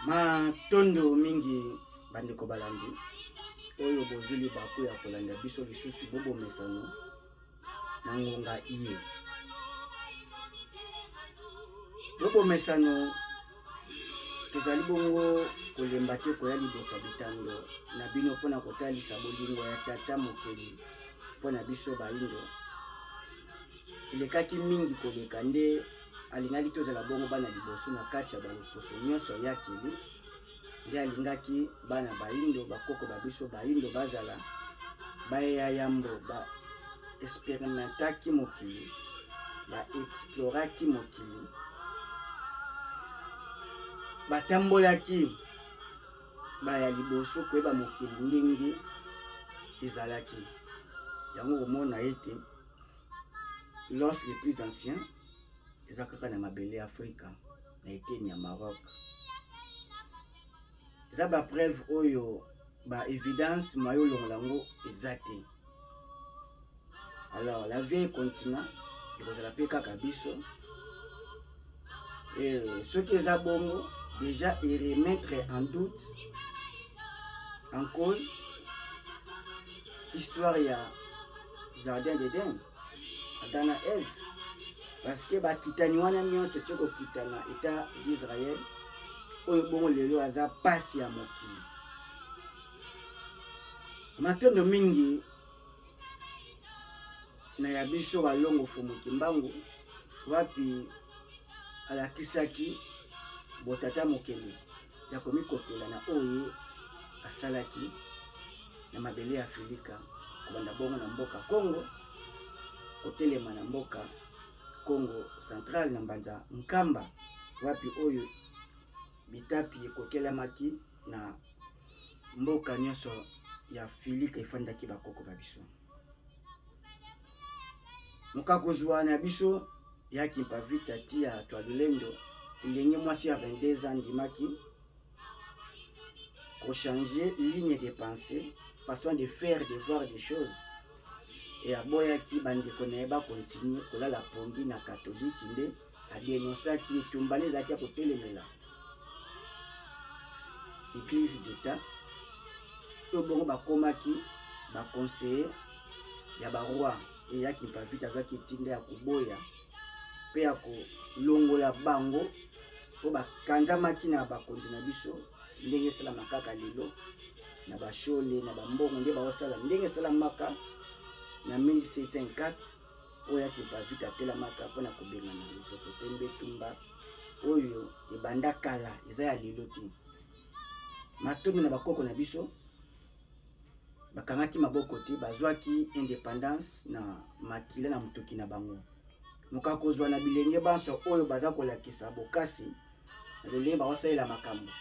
Matondo mingi bandeko balandi oyo bozwi libaku ya kolanda biso lisusu bobomesano na ngonga iye. Bobomesano tozali bongo kolemba te koya liboso ya bitando na bino mpo na kotalisa bolingo ya Tata Mokeli mpo na biso baindo. Elekaki mingi koleka nde alingaki tozala bongo bana liboso na kati ya baloposo nyonso ya kili nde alingaki bana baindo bakoko ba biso baindo bazala baye ya yambo ba experimentaki mokili ba exploraki mokili batambolaki baya liboso koyeba mokili ndenge ezalaki yango komona ete l'os le plus ancien eza kaka na mabele ya Afrika na eteni ya Maroc. Eza ba preuve oyo ba evidence mayo olongola yango eza te. Alors la vieille continent ekozala mpe kaka biso et soki eza bongo déjà e remettre en doute en cause histoire ya jardin d'Eden Adam na Eve parce que bakitani wana nyonso ti kokita na etat d'Israël oyo bongo lelo aza pasi ya mokili. Matondo mingi na ya biso balongo Fumu Kimbangu wapi alakisaki botata mokeli ya komikotela na oyo ye asalaki na mabele ya Afrika kobanda bongo na mboka Congo kotelema na mboka Congo central na Mbanza Nkamba wapi oyo bitapi ekokelamaki na mboka nyonso ya Afrika efandaki bakoko ba biso. Mokakozwa na biso ya Kimpa Vita tia Twalulendo, elenge mwasi ya 22 ans andimaki kochanger ligne de pensée, façon de faire, de voir des choses et aboyaki bandeko na ye bakontinue kolala pongi na katoliki nde adenosaki etumba nde ezalaki ya kotelemela eglise d'etat oyo bongo bakomaki baconseiller ya baroi eya Kimpa Vita azwaki etinda ya koboya mpe ya kolongola bango mpo bakanzamaki na bakonzi na biso ndenge esalama kaka lelo na bashole na bambongo nde baosala ndenge esalamaka na 1704 oyo ya Kimpa Vita atelamaka mpo na kobengana loposo pembe tumba oyo ebanda kala eza ya lelo te. Matomi na bakoko na biso bakangaki maboko te, bazwaki independance na makila na motoki na bango. Moka kozwa na bilenge banso oyo baza kolakisa bokasi na lolenge bakosalela makambo,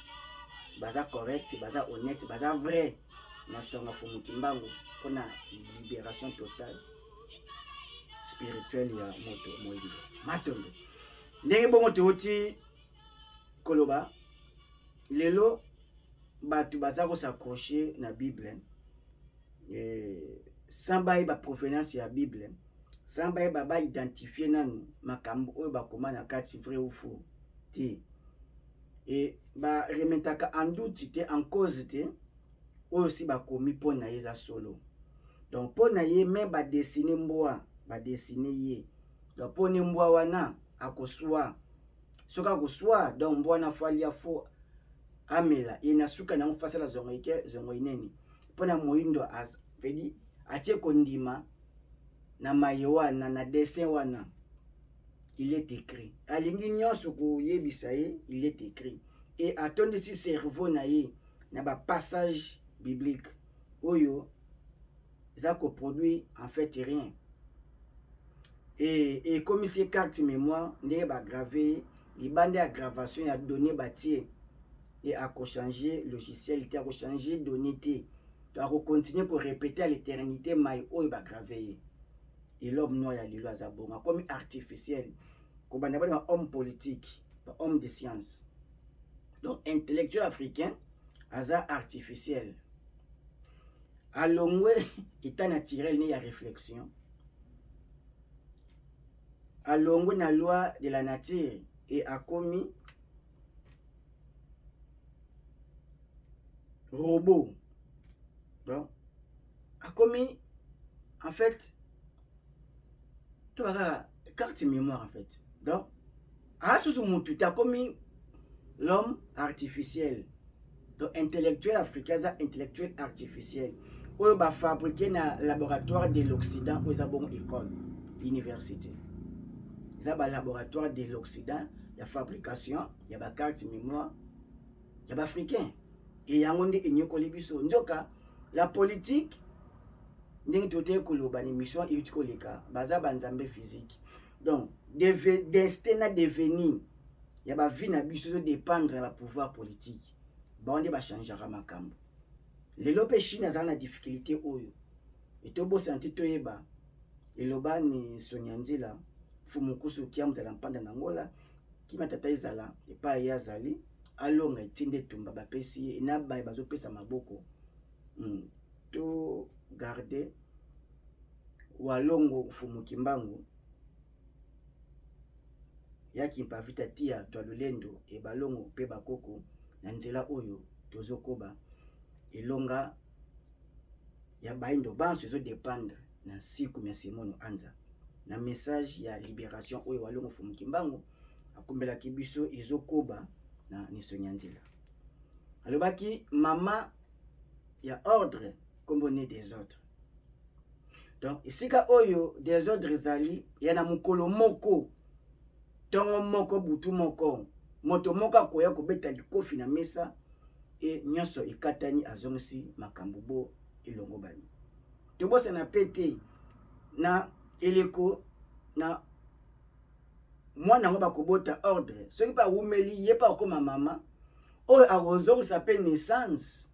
baza correct, baza honnête, baza vrai na sango ya Fumu Kimbangu mpona liberation totale spirituelle ya moto moyindo. Matondo ndenge bongo toyoti koloba lelo bato baza kos'accrocher na Bible sans bayeba provenance ya Bible, sans bayeba baidentifie nanu makambo oyo bakoma na kati vrai ou faux te, e baremetaka en doute te, en cause te oyo si bakomi mpo na ye eza solo. Donc mpo na ye me badessine mbwa, badessine ye, donc mpo ne mbwa wana akoswa, soki akoswa donc mbwa wana fo alia, fo amela, ye na suka nango fo asala zongo eke zongo inene mpo na moyindo vedi atie kondima na maye wana na dessin wana. Il est écrit, alingi nyonso koyebisa ye il est écrit, e atondisi cerveau na ye na bapassage biblique oyo eza koproduire en fait rien, e ekomisi ye carte mémoire ndenge bagrave ye libanda ya gravation ya données batie, e akochange logiciel te, akochange données te, akocontinue korépéter à l'éternité mai oyo bagrave ye. Et l'homme noir ya lelo aza bongo, akomi artificiel, kobanda bana ba homme politique, ba homme de science. Donc intellectuel africain aza artificiel, alongwe état naturel ne ya réflexion, alongwe na loi de la nature e akomi robot. Donc akomi en fait to kaka carte mémoire en fait. Donc asusu mutu te, akomi l'homme artificiel. Donc intellectuel africain aza intellectuel artificiel oyo bafabriqué na laboratoire de l'Occident, oyo eza bongo école, université, eza balaboratoire de l'Occident ya fabrication ya bacarte mémoire ya baafricain. E yango nde enyokoli biso. Nzoka la politique, ndenge toteki koloba na émission euti koleka, baza banzambe physique. Donc destin na devenir ya bavie na biso ezodépendre na bapouvoir politique. Bango nde bachangeaka makambo. Lelo mpe Chine azala na difficulté oyo etobosana te. Toyeba eloba ni Sonia Nzila Fumukusu kia mozala mpanda na Ngola kima tata ezala epai ye azali alonga etinda etumba bapesi ye na baye bazopesa maboko. To garde Walongo Mfumu Kimbangu ya Kimpavita tia twa lolendo e balongo mpe bakoko na nzela oyo tozokoba. Elonga ya baindo banso ezodépendre na nsiku ya Simono Anza na message ya libération oyo Walongo Mfumu Kimbangu akumbelaki biso ezokoba na Nisonya Nzila. Alobaki mama ya ordre nkombo ne désordre. Donc esika oyo désordre ezali ya na mokolo moko, ntongo moko, butu moko, moto moko akoya kobeta likofi na mesa e nyonso ekatani, azongisi makambo bo elongo bani. Tobosana mpe te na eleko na mwana yango bakobota ordre, soki mpe awumeli ye mpe akóma mama oyo akozongisa mpe naissance.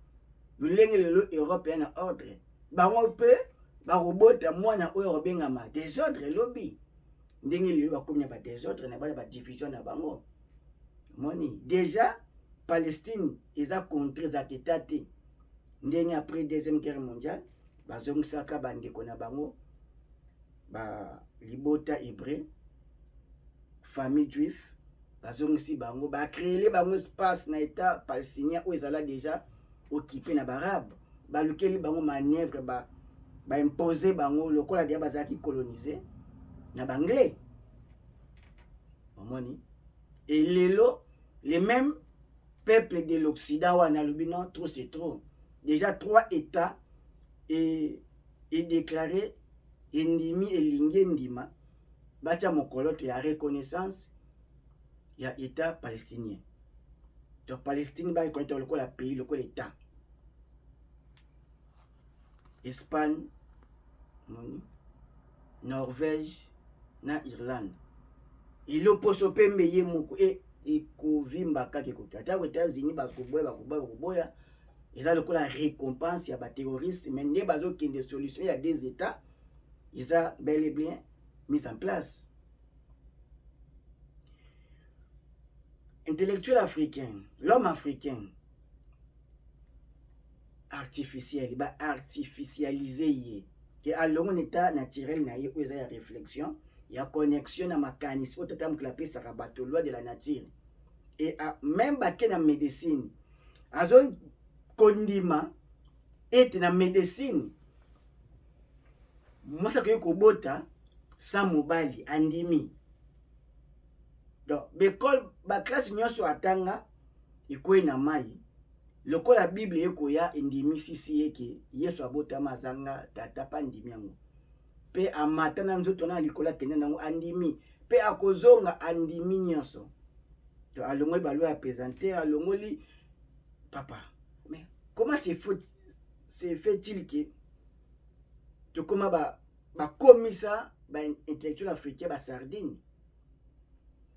Lolenge lelo Europe ya na ordre, bango mpe bakobota mwana oyo akobengama désordre elobi. Ndenge lelo bakomi na badésordre na bana, badivision na bango. Moni déjà Palestine eza contre, ezalaka état te. Ndenge après Deuxième Guerre mondiale bazongisaka bandeko na bango balibota hébreu, famille juif, bazongisi bango, bacréele bango espace na état palestinien oyo ezala déjà occupé na baarabe. Balukeli bango manœuvre, baimpose bango lokola deya bazalaki colonisé na baanglais. Omoni, et lelo les mêmes peuple de l'Occident wana alobi non, trop c'est trop. Déjà trois états e déclaré, endimi, elingi endima batia mokoloto ya reconnaissance ya état palestinien. Donc Palestine bareconnaître lokola pays, lokola état. Espagne, moni Norvège na Irlande eloposo pembe ye moko e ekovimba kaka ekoki. Atako États-Unis bakoboya, bakoboya, bakoboya, eza lokola récompense ya baterroriste, mais nde bazokende solution ya deux états eza bel et bien mise en place. Intellectuel africain, l'homme africain artificiel, baartificialize ye ke alongo na état naturel na ye oyo eza ya réflexion, ya connexion na makanisi oyo tata mokili apesaka bato, loi de la nature. E même bake na médecine, azokondima ete na médecine mwasi akoki kobota sans mobali, andimi. Donc baekole, baklasse nyonso atanga ekwei na mai. Lokola Bible ekoya endimisisi ye ke Yesu abotama azanga tata mpe andimi yango, mpe amata na nzoto na likolo akende nango, andimi, mpe akozonga, andimi nyonso. To alongoli baloi ya pesanteur, alongoli papa. Mais comment se fait-il que tokóma bakomisa baintellectuel africain basardine?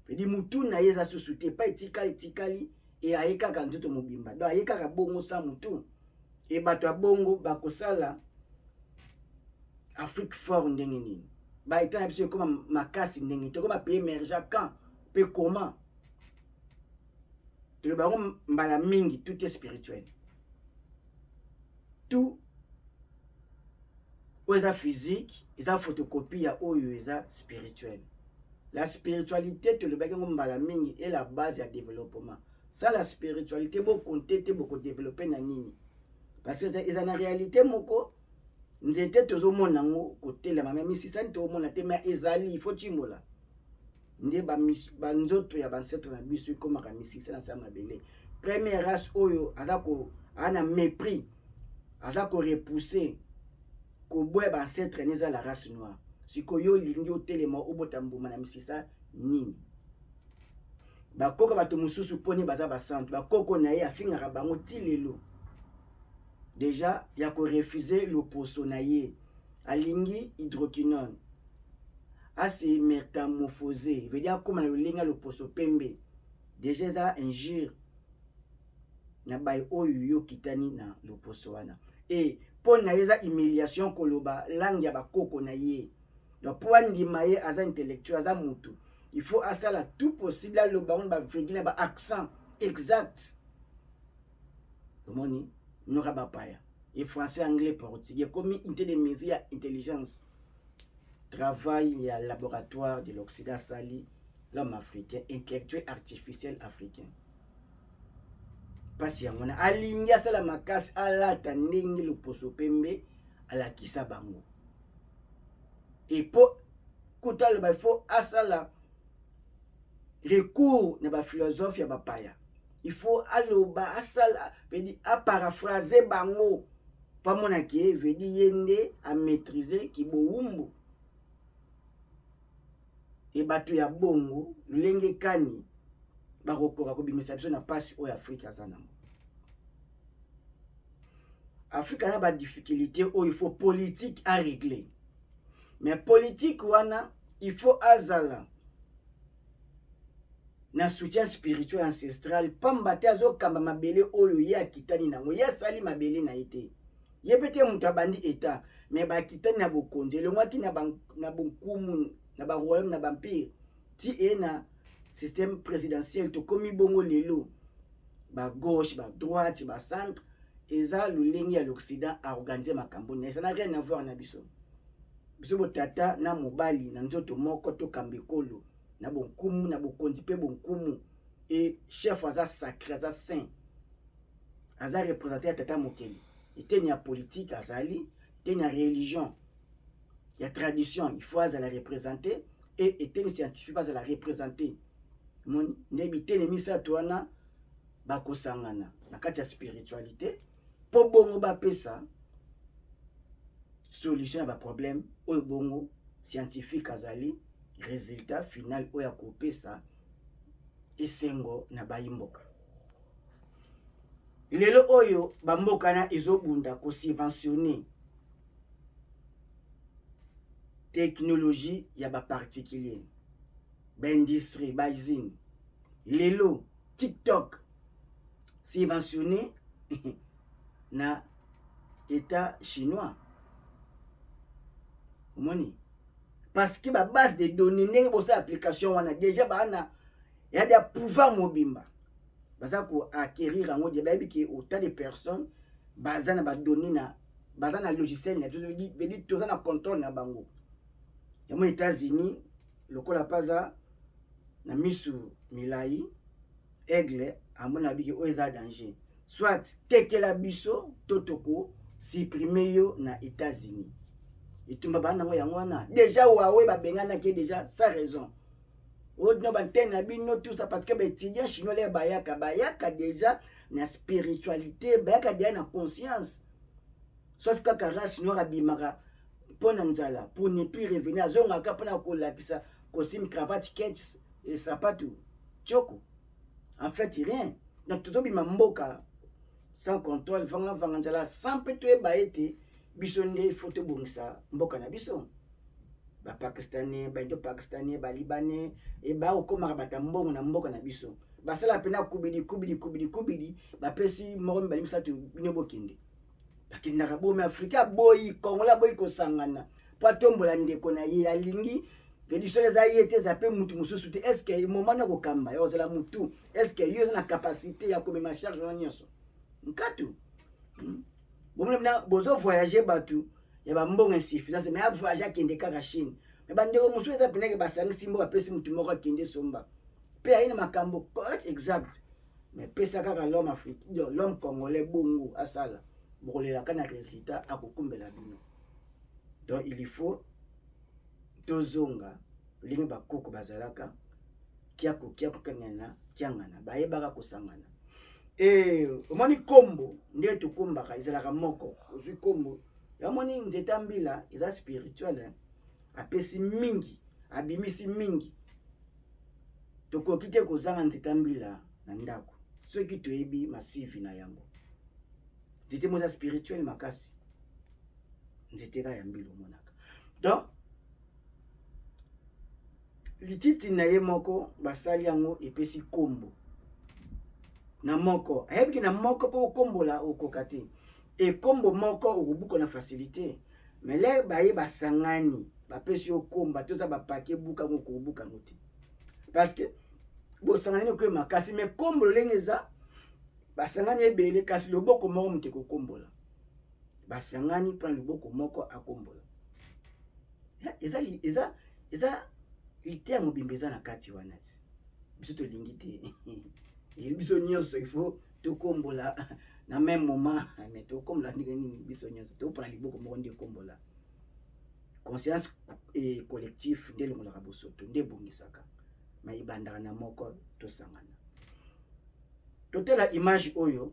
Edi mutu na ye eza susu te, epai etikali etikali e aye kaka nzoto mobimba. Donc aye kaka bongo sa mutu. E bato ya bongo bakosala Afrique fort ndenge nini? Baétat na biso ekóma makasi ndenge tokóma pays émergent quand mpe comment? Toloba yango mbala mingi, tout est spirituel. Tout oyo eza physique eza photocopie ya oyo eza spirituel. La spiritualité, tolobaki yango mbala mingi, est la base ya développement. Sans la spiritualité, bokonte te bokodéveloppe na nini. Parce que eza na réalité moko, nzete tozomona yango kotelema, me misisani tozomona te, me ezali, il faut timbola nde banzoto ya baancêtre na biso ekomaka misisa na sa mabele. Première race oyo aza ko aza na mépris, aza korepousser, koboya baancêtre ne, eza la race noire. Sikoyo olingi otelema, obota mbuma na misisa nini? Bakoko bato mosusu mponi baza basantu, bakoko na ye afingaka bango ti lelo. Déjà ya korefuser loposo na ye, alingi hydroquinone, ase métamorphose, veut dire akóma na lolenge ya loposo pembe. Déjà eza injure na baye oyo yo okitani na loposo wana. E mpo na ye eza humiliation koloba langue ya bakoko na ye. Donc mpo andima ye aza intellectuel, aza motu, il faut asala tout possible aloba ngo na bavirgule, na baaccent exact. Omoni noka bapaya e français, anglais, portugais ekomi unité de mesure ya intelligence. Travail ya laboratoire de l'Occident asali l'homme africain intellectuel artificiel africain. Mpasi yango wana alingi asala makasi, alata ndenge loposo pembe, alakisa bango. Epo kuta aloba, il faut asala recours na baphilosophe ya bapaya, il faut aloba, asala vedi aparaphrase bango mpo amonaki ye vedi ye nde amaîtrise kibowumbu. E bato ya bongo lolenge kani bakokoka kobimisa biso na mpasi oyo Afrika aza nango? Afrika na badifficulté oyo, il faut politique arégler. Mais politique wana, il faut azala na soutien spirituel ancestral, pamba te azokamba mabele oyo ye akitani nango. Ye asali mabele na ye te, ye mpe te moto abandi état, mais bakitani na bokonzi elongwaki na bonkumu, na baroyaume, na baempire, ti eye na système présidentiel. Tokomi bongo lelo bagauche, badroite, bacentre. Eza lolenge ya l'Occident aorganiser makambo na ye, ça n'a rien à voir na biso. Biso botata na mobali na nzoto moko, tokamba ekolo na bonkumu, na bokonzi mpe bonkumu. E chef aza sacré, aza saint, aza représenté ya tata mokeli. Eteni ya politique azali, eteni ya religion, ya tradition, il faut azala représenté, e eteni scientifique bazala représenté. Moni nde biteni misato wana bakosangana na kati ya spiritualité mpo bongo bapesa solution ya baproblème oyo. Bongo scientifique azali résultat final oyo akopesa esengo na bayimboka. Lelo oyo bamboka na ezobunda kosubventionner technologie ya baparticulier, baindustrie, bausine. Lelo TikTok subventionné na état chinois. Omoni, parce que babase de données, ndenge bosala application wana, déjà baa na ya dia pouvoir mobimba, baza koacquérir yango. Bayebi ke autant de personnes baza na badonnées na baza na logiciel na biso, vedi toza na contrôle na bango. Yango États-Unis lokola mpe aza na misu milai, aigle, amona biki oyo eza danger, soit tekela biso to tokosupprimer yo na États-Unis. Etumba baa nango yango wana. Déjà Huawei babenganaki ye déjà sans raison. Oyo bino bantene na bino, tout ça parce que baétudiant chinois leye bayaka, bayaka déjà na spiritualité, bayaka déjà na conscience, sauf kaka race noire abimaka mpo na nzala, pour ne plus revenir. Azongaka mpona kolakisa costume, cravate, ketch e sapatu tioko, en fait rien. Donc tozobima mboka sans contrôle, vanga vanga, nzala, sans mpe toyeba ete biso nde faut tobongisa mboka na biso. Bapakistanais, baindo pakistanais, balibanais e bakokomaka bata mbongo na mboka na biso, basala mpena kubidi kubidi kubidi kubidi, bapesi moko, mibale, misato, bino bokende. Bakendaka bomi. Afrika aboyi, Congolais aboyi kosangana mpo atombola ndeko na ye. Alingi vedi soki eza ye te, eza mpe mutu mosusu te. Est ce que moment na kokamba ya kozala mutu, est ce que yo eza na capacité ya komema charge wana nyonso? Nkatu bomona bina bozovoyage, bato ya bambongo insuffisance, mais avoyage, akende kaka Chine. Mais bandeko mosusu eza peneke, basangisi mbo, bapesi mutu moko, akende somba mpe aye na makambo correct, exact. Mais pesa kaka l'homme africain, l'homme congolais, bongo asala. Bokolelaka na résultat, akokumbela bino. Donc il faut tozonga ndenge bakoko bazalaka, kiako kiako kangana kiangana, bayebaka kosangana. E omoni kombo nde tokombaka ezalaka moko. Ozwi kombo, yamoni nzete ya mbila eza spirituel, apesi mingi, abimisi mingi. Tokoki te kozanga nzete ya mbila na ndako soki toyebi masivi na yango. Nzete mo eza spirituel makasi, nzete kaka ya mbila omonaka. Donc lititi na ye moko basali yango, epesi kombo na moko. Ayebiki na moko mpo okombola okoka te, ekombo moko okobuka na facilité. Mais le baye basangani, bapesi yo komba, toza bapake, buka yango, okobuka yango te parce que bosangani okoye makasi. Mais kombo lolenge eza, basangani ebele, kasi loboko moko moto ekokombola. Basangani mpona loboko moko akombola. Eza eza eza liteya mobimba eza na kati wana. Ti biso tolingi te, biso nyonso il faut tokombola na même moment. Mais tokombola ndenge nini? Biso nyonso topona liboko moko nde ekombola. Conscience collectif nde elongolaka bosoto, nde ebongisaka, ma ebandaka na moko. Tosangana, totala image oyo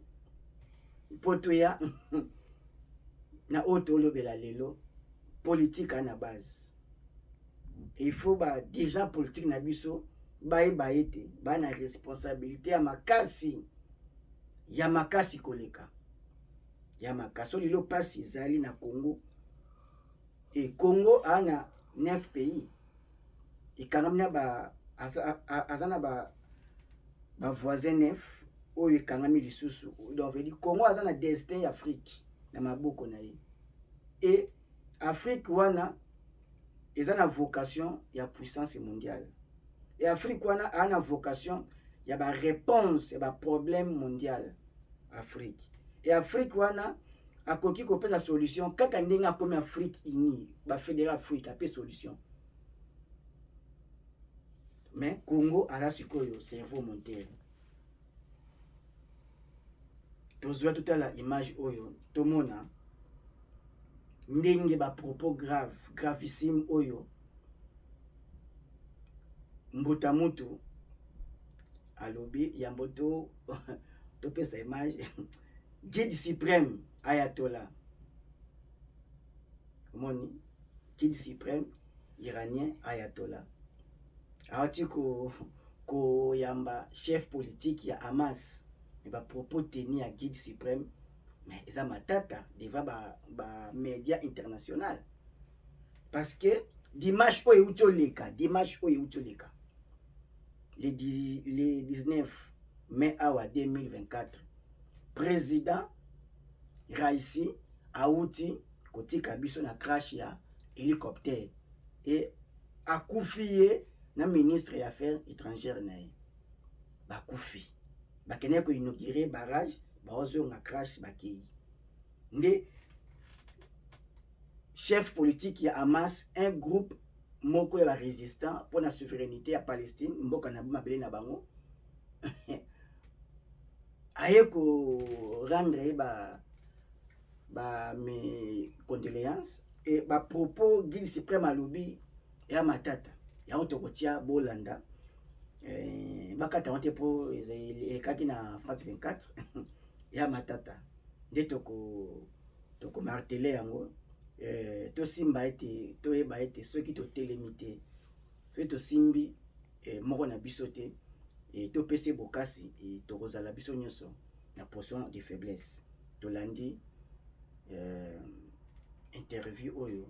mpo toya na oyo tolobela lelo. Politique na base, il faut badirigeant politique na biso bayeba ete baa na responsabilité ya makasi, ya makasi koleka ya makasi. Oyo lelo mpasi ezali na Congo. E Congo aa na 9 pays ekangami na ba, aza na bavoisin ba 9 oyo ekangami lisusu. Donc veut dire Congo aza na destin ya Afrique na maboko na ye. E Afrique wana eza na vocation ya puissance mondiale. E Afrique wana aa na vocation ya baréponse ya baproblème mondial Afrique. E Afrique wana akoki kopesa solution kaka ndenge akomi Afrique unie, bafédéré Afrique ape solution. Mais Congo aza sikoyo cerveau moteur. Tozwa, totala image oyo, tomona ndenge bapropos grave, gravissime oyo mbuta mutu alobi. Yambo to topesa image, guide suprême ayatollah, omoni guide suprême iranien ayatollah awati koyamba chef politique ya Hamas. Me bapropos teni ya guide suprême, mais eza matata devant bamédia ba international, parce que dimanche oyo euti oleka, dimanche oyo euti oleka, le 19 mai awa 2024, président Raisi awuti kotika biso na crash ya hélicoptère e akufi. Ye na ministre ya affaires étrangères na ye bakufi. Bakendeki koinaugurer barrage, baozonga, crash, bakei. Nde chef politique ya Hamas, un groupe moko ya barésistant mpona souveraineté ya Palestine, mboka na mabele na bango, aye korendre ye ba mes condoléances. E bapropos guide suprême alobi ya matata yango, tokotia, bolanda. Bakata yango te mpo elekaki na France 24. Ya matata nde tokomarteler yango. Tosimba ete, toyeba ete soki totelemi te, soki tosimbi moko na biso te, topesi bokasi, tokozala biso nyonso na position de faiblesse. Tolandi interview oyo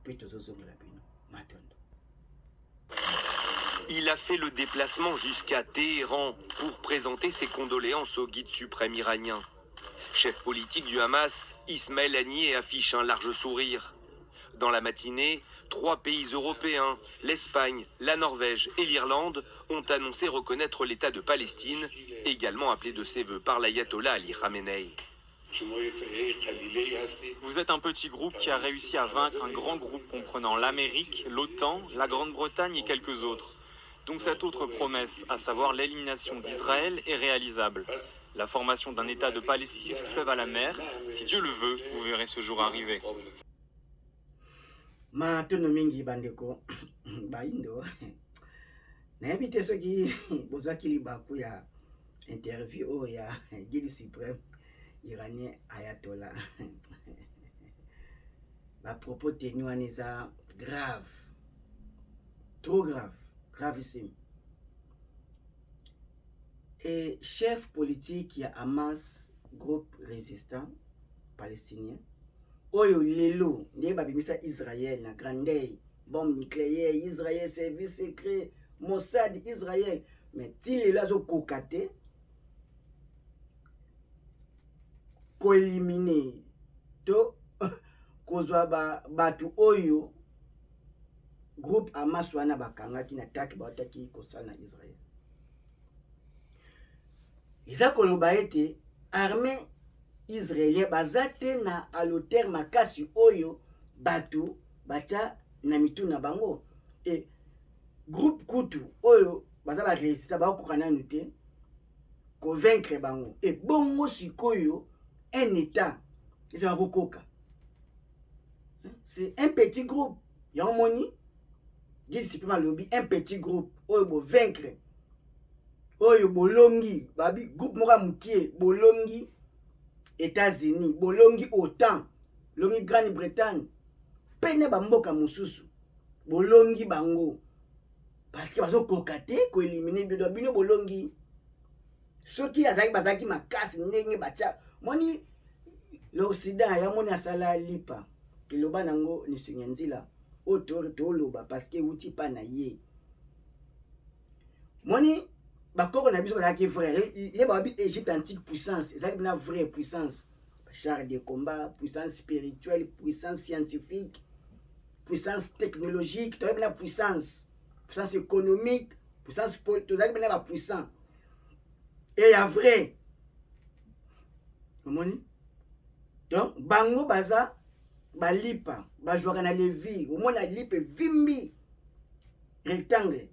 mpe tozozongela bino. Matondo. Il a fait le déplacement jusqu'à Téhéran pour présenter ses condoléances au guide suprême iranien. Chef politique du Hamas, Ismaël Haniyeh affiche un large sourire. Dans la matinée, trois pays européens, l'Espagne, la Norvège et l'Irlande, ont annoncé reconnaître l'État de Palestine, également appelé de ses voeux par l'ayatollah Ali Khamenei. Vous êtes un petit groupe qui a réussi à vaincre un grand groupe comprenant l'Amérique, l'OTAN, la Grande-Bretagne et quelques autres. Donc cette autre promesse, à savoir l'élimination d'Israël, est réalisable. La formation d'un État de Palestine du fleuve à la mer, si Dieu le veut, vous verrez ce jour arriver. Matondo mingi bandeko bayindo. Nayebi te soki bozwaki libaku ya interview oyo ya guide suprême iranien Ayatollah. Ba propos tenus wana eza grave, trop grave, gravissime. Et chef politique ya Hamas, groupe résistant palestinien, oyo lelo nde babimisa Israël na grandeur, bombe nucléaire, Israël service secret, Mossad Israël, mais ti lelo azokoka te koelimine to kozwa bato oyo groupe Hamas wana bakangaki na attaque bautaki kosala na Israël. Eza koloba ete armée israélien baza te na alotere makasi oyo bato batia na mitu na bango. E groupe kutu oyo baza ba résistant bakokoka nanu te convaincre bango. E bongo sikoyo un état eza bakokoka, c'est un petit groupe. Yango moni guide suprême alobi un petit groupe oyo bovaincre, oyo bolongi babi groupe moko ya mokie, bolongi États-Unis, bolongi OTAN, bolongi Grande-Bretagne mpe na bamboka mosusu, bolongi bango parce que bazokoka te koélimine bino. Bino bolongi. Soki azalaki bazalaki makasi ndenge batia moni l'Occident ya moni asala lipa eloba nango nisunga nzila oyo toloba parce que euti pa na ye. Moni bakoko na biso bazalaki vrai le babi Égypte antique puissance ezalaki na vraie puissance, char de combat, puissance spirituelle, puissance scientifique, puissance technologique, tozalaki na puissance, puissance économique, puissance, tozalaki na bapuissant e ya vrai. Omoni donc bango baza balipa bazwaka na levi, omona lipa evimbi rectangle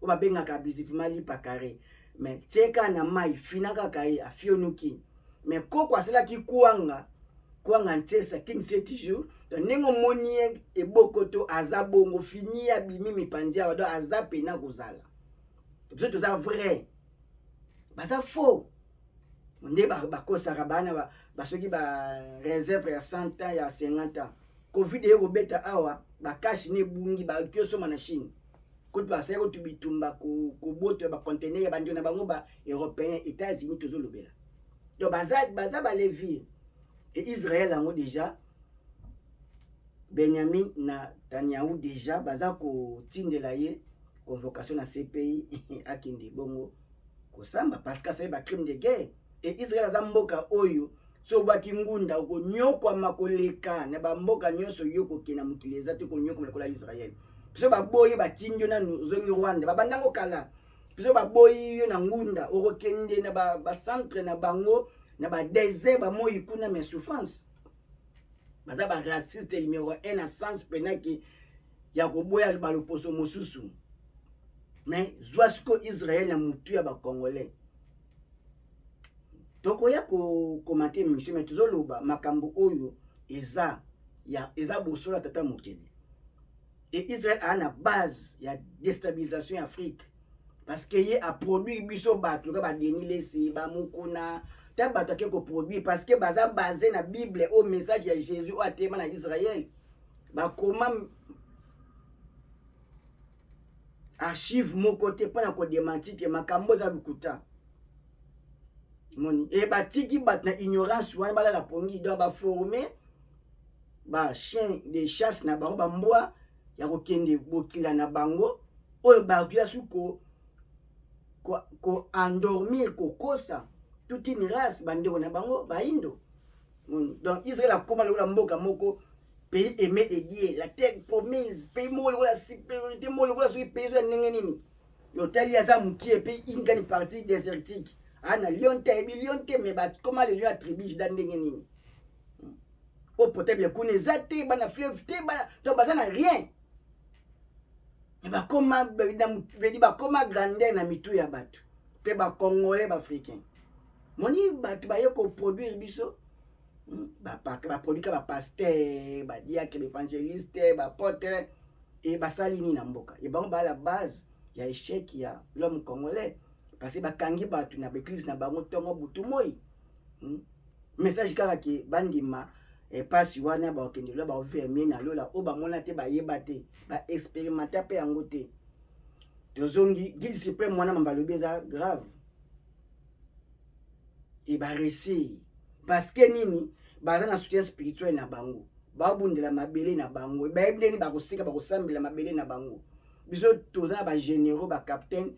oyo babengaka abusivement lipa carré, mais tieka na mai fina kaka ye afionuki. Mais koko asalaki kwanga kwanga ntiesa king 7 jours, donc ndenge omoni ye ebokoto aza bongo fini abimi mipanzi awa, donc aza pena kozala. Biso toza vrai, baza faux. Nde bakosaka bana basoki ba réserve ya 100 ans ya 50 ans. Covid eye kobeta awa, bakashi ne ebungi, bakoki osomba na Chine. Kutu basali kutu bitumba kobotola bacontener ya bandeko na bango ba européen, États-Unis tozolobela. Donc baza balevi e Israël yango déjà Benjamin Netanyahu déjà baza kotindela ye convocation na CPI akende bongo kosamba parce que asali bacrime de guerre. E Israël aza mboka oyo so obwaki ngunda okonyokwama koleka na bamboka nyonso yo kokende na mokili, eza te konyokwama lokola Israël. Biso baboyi batindi yo nanu ozongi Rwanda, babandango kala. Biso baboyi yo na ngunda, okokende na bacentre na bango na badésert bamoi kuna, mais souffrance. Baza baraciste numéro 1 na sens mpenaki ya koboya baloposo mosusu. Mais zwa siko Israël na mutu ya bacongolais, tokoya kokomante émission, mais tozoloba makambo oyo eza ya eza bosolo ya tata mokili. E Israël aa na base ya déstabilisation ya Afrique parce que ye aproduire biso bato loka baDenis Lessie, bamokuna ta bato ake koproduire parce que baza base na Bible oyo message ya Jésus oyo ateyema na Israël. Bakoma archive moko te mpona kodémentir ke makambo eza lokuta. Moni e batiki bato na ignorance wana balala pongi, donc baforme bachien de chasse na bango, bambwa ya kokende bokila na bango oyo bato ya su koendormir ko kokosa toute une race, bandeko na bango bayindo. Donc Israel akóma lokola mboka moko pays aimé de Dieu, la terre promise, pays moko lokola supériorité moko lokola soki pays oyo ya ndenge nini. Otali aza mokie mpe une grande partie désertique, aa na lion te, ayebi lion te, mais bakóma le lion ya tribu Juda ndenge nini? Eau potable kuna eza te, bana fleuve te, bana donc baza na rien. Bakoma vedi, bakoma grandeur na mitu ya bato mpe Bacongolais, Baafricain. Moni bato baye koproduire biso, baproduika bapasteur, badiacre, baévangéliste, baapôtre. E basali nini na mboka? E bango baa la base ya échec ya l'homme congolais, parce que bakangi bato na baeglise na bango ntongo, butu, moi. Message kaka ke bandima epasi wana, bakokende lola, baovivre na lola. Oyo bamona te, bayeba te, baexpérimenta mpe yango te. Tozongi guide suprême wana, mamba alobi eza grave e baréussir parce que nini? Baza na soutien spirituel na bango, babundela mabele na bango, bayebi ndeni bakosika, bakosambela mabele na bango. Biso toza na bagénéraux, bacapitaine,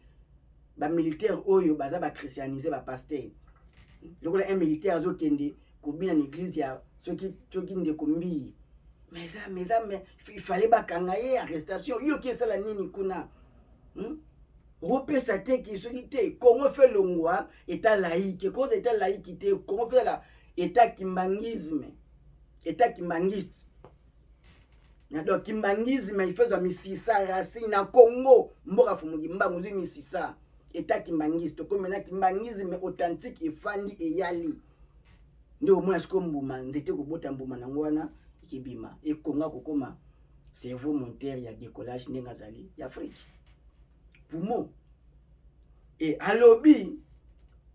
bamilitaire oyo baza bachristianise, bapasteur. Lokola un militaire azokende kobina na église ya soki ndeko mbii, mais eza mais il fallait bakanga ye, arrestation. Yoki esala nini kuna? Okopesa te ki soki te. Congo fe longwa état laïque, koza état laïque te. Congo fe la état kimbanguisme, état kimbanguiste na. Donc kimbanguisme, il faut ezwa misisa, racine na Congo, mboka Fumu Kimbangu. Ozwi misisa état kimbanguiste, tokomi na kimbanguisme authentique, efandi, eyali nde omona sikoyo mbuma, nzete kobota mbuma nango wana ekebima. Ekonga kokoma cerveau moteur ya décollage ndenge azali ya Afrique, poumon. E alobi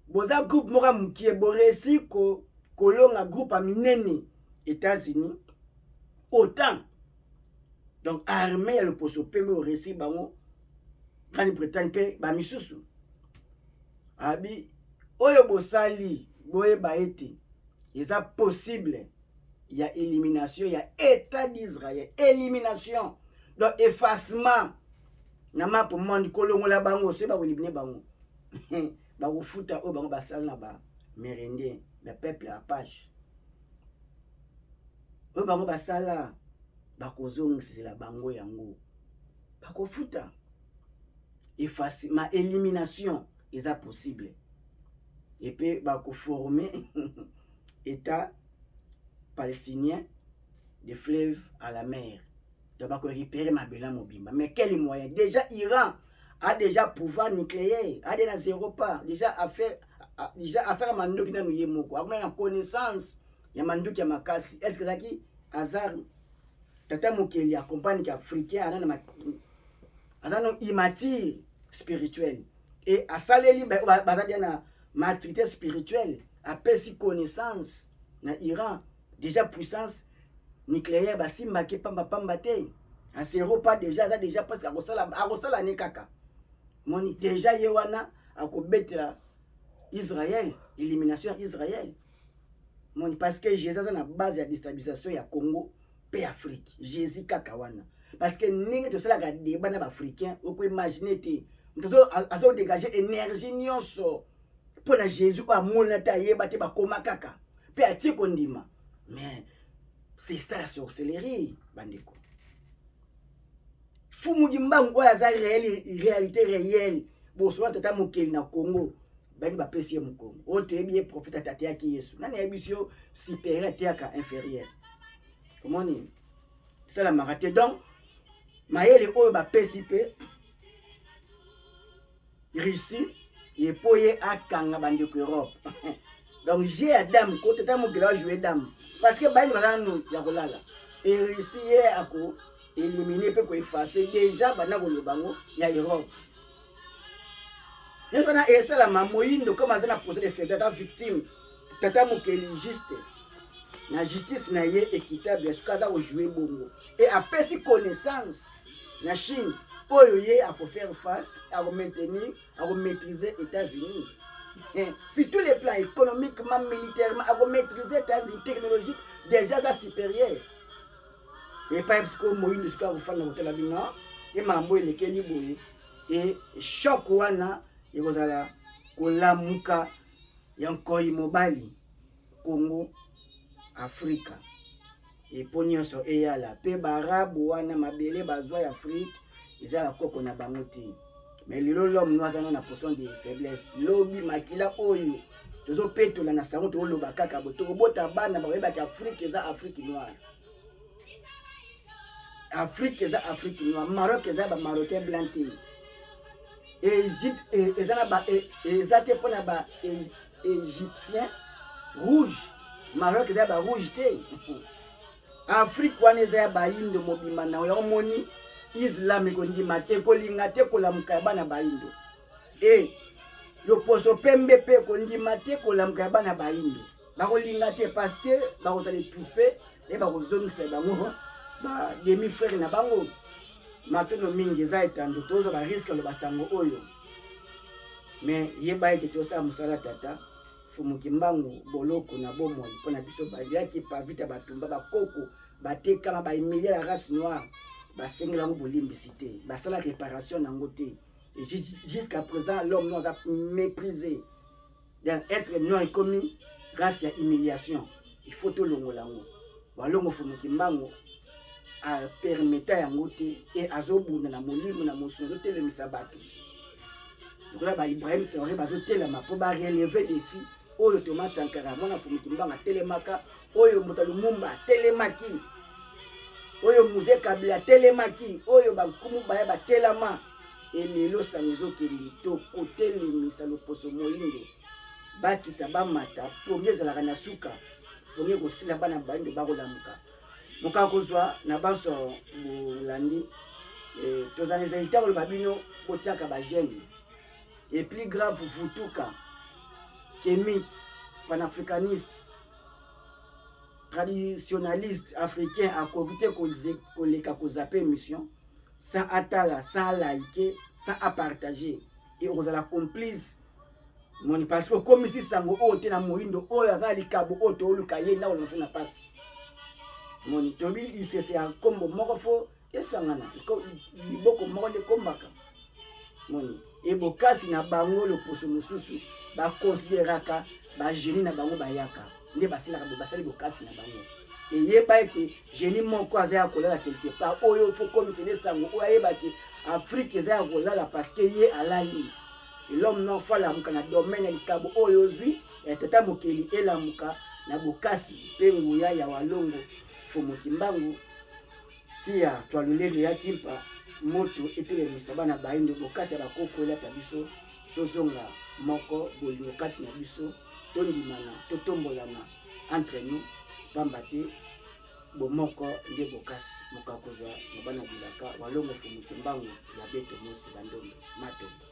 boza groupe moko ya mokie, boréussi kolonga groupe ya minene, États-Unis, OTAN, donc armée ya loposo pembe. Oréussi bango, Grande-Bretagne mpe bamisusu. Abi oyo bosali, boyeba ete eza possible ya élimination ya État d'Israël, élimination, donc effacement na map monde, kolongola bango. Soki bakoélimine bango, bakofuta oyo bango basala na Baamérindien, bapeuple apache. Oyo bango basala, bakozongisela bango yango, bakofuta. Effacement, élimination eza possible. Epe bakoforme État palestinien de fleuve à la mer, donc bakorécupérer mabele mobimba. Mais quel moyen? Déjà Iran a déjà pouvoir nucléaire, a déjà na zéro pas déjà affaire, déjà asala mandoki nanu ye moko, akoma na connaissance ya mandoki ya makasi. Est ce que ezalaki hasard? Tata mokeli accompagne ke Africain aza na, aza no immature spirituel e asaleli baza dia na maturité spirituelle, apesi connaissance na Iran, déjà puissance nucléaire. Basimbaki pambapamba te, asero pas déjà, aza déjà presque akosala, akosala ne kaka moni déjà ye wana akobetela Israël, élimination ya Israël. Moni, parce que Jésus aza na base ya déstabilisation ya Congo mpe Afrique. Jésus kaka wana, parce que ndenge tosalaka débat na Baafricain, okoimagine te moto azodégage énergie nyonso mpo na Jésus oyo amona te, ayeba te, bakoma kaka mpe atie kondima. Mais c'est ça la sorcellerie, bandeko. Fumu Kimbangu oyo aza réel, réalité réelle. Bosola tata mokeli na Congo, bani bapesi ye mokongo oyo toyebi ye prophète ateyaki Yesu. Nani ayebisi yo supérieur ateyaka inférieur? Omoni, esalamaka te. Donc mayele oyo bapesi mpe Russie ye mpo ye akanga bandeko Europe. Donc jeu ya dame ko tata mokili ajoue dame, parce que bayini baza nanu ya kolala. E Russie ye ako élimine mpe koefface déjà, banda koloba ngo ya Europe nyonso wana esalama. Moyindo comme aza na position de faiblesse, aza victime, tata mokeli juste na justice na ye équitable, soki aza kojoue bongo e apesi connaissance na Chine oyo ye akofaire face, akomaintenir, akomaîtriser États-Unis sur tous les plans, économiquement, militairement, akomaîtriser États-Unis, technologique déjà aza supérieur. Epai sikoyo moyindo sikoyo akofanda kotala bino ye, makambo elekeli boye. E choc wana ekozala kolamuka ya nkoi mobali Congo, Afrika epo nyonso eyala mpe Baarabu wana mabele bazwa ya Afrique eza bakoko na bango te. Mais lelo l'homme noir aza na position de faiblesse. Lobi makila oyo tozopetola na sango, tokoloba kaka bo tokobota bana bakoyebaki Afrique eza Afrique noire. Afrique eza Afrique noire, Maroc eza ba Marocain blanc te. Egypte eza na ba eza te mpona ba Égyptien rouge. Maroc eza ba rouge te. Afrique wana eza ya bayindo mobimba na yango omoni Islam ekondima te kolinga te kolamuka ya bana bayindo. E loposo pembe mpe kondima te kolamuka ya bana bayindo. Bakolinga te parce que bakozala étouffé e bakozongisa bango ba demi frère na bango. Matono mingi eza etando tozwa ba risque loba sango oyo. Mais yeba ete tosala mosala tata Fumu Kimbangu boloko na bomoi mpo na biso baliaki pavita batumba bakoko batekama ba humilie la race noire basengela yango bolimbisi te basala réparation na yango te. Jusqu'à présent l'homme noir aza méprisé. Donc être noir ekomi race ya humiliation, il faut tolongola yango. Walongo Fumu Kimbangu apermeta yango te e azobunda na molimo na mosuni, azotelemisa bato lokola ba Ibrahim Traoré bazotelema mpo ba relever défi oyo Thomas Sankara mwana Fumu Kimbangu atelemaka, oyo Mbuta Lumumba atelemaki, oyo Mzee Kabila atelemaki, oyo bankumu baya batelama. Elelo sango ezokende tokotelemisa loposo moyindo, bakita bamata, pongi ezalaka na suka, pongi ekosila, bana bayindo bakolamuka. Mokaka kozwa na banso bolandi tozala ezali ntango loba bino botiaka ba jeune et plus grave vutuka kemite panafricaniste traditionnaliste africain akoki te koleka kozape émission sans atala, sans liker, sans apartager et okozala complice moni parce que okomisi sango oyo te na moyindo oyo aza likabo oyo toluka ye na olonso na pasi moni toyebi lisese ya nkombo moko fo esangana liboko moko nde ekombaka moni ebokasi na bango loposo mosusu bakonsideraka bagenie na bango bayaka nde basilaka basali bokasi na bango. Eyeba ete genie moko aza ya kolala quelque part oyo fo komisele sango oyo ayebaki Afrique eza ya kolala parce que ye alali. L'homme noir fo alamuka na domaine ya likabo oyo ozwi ya tata mokeli elamuka na bokasi mpe nguya ya walongo Fumu Kimbangu tia twalulelu ya kimpa moto etelemisa bana bayindo bokasi ya bakoko elata biso tozonga moko bolingo kati na biso tondimana totombolana entre nous pamba te bomoko nde bokasi moka kozwa na bana bilaka walongo Fumu Kimbangu ya beto mosi bandombe matondo.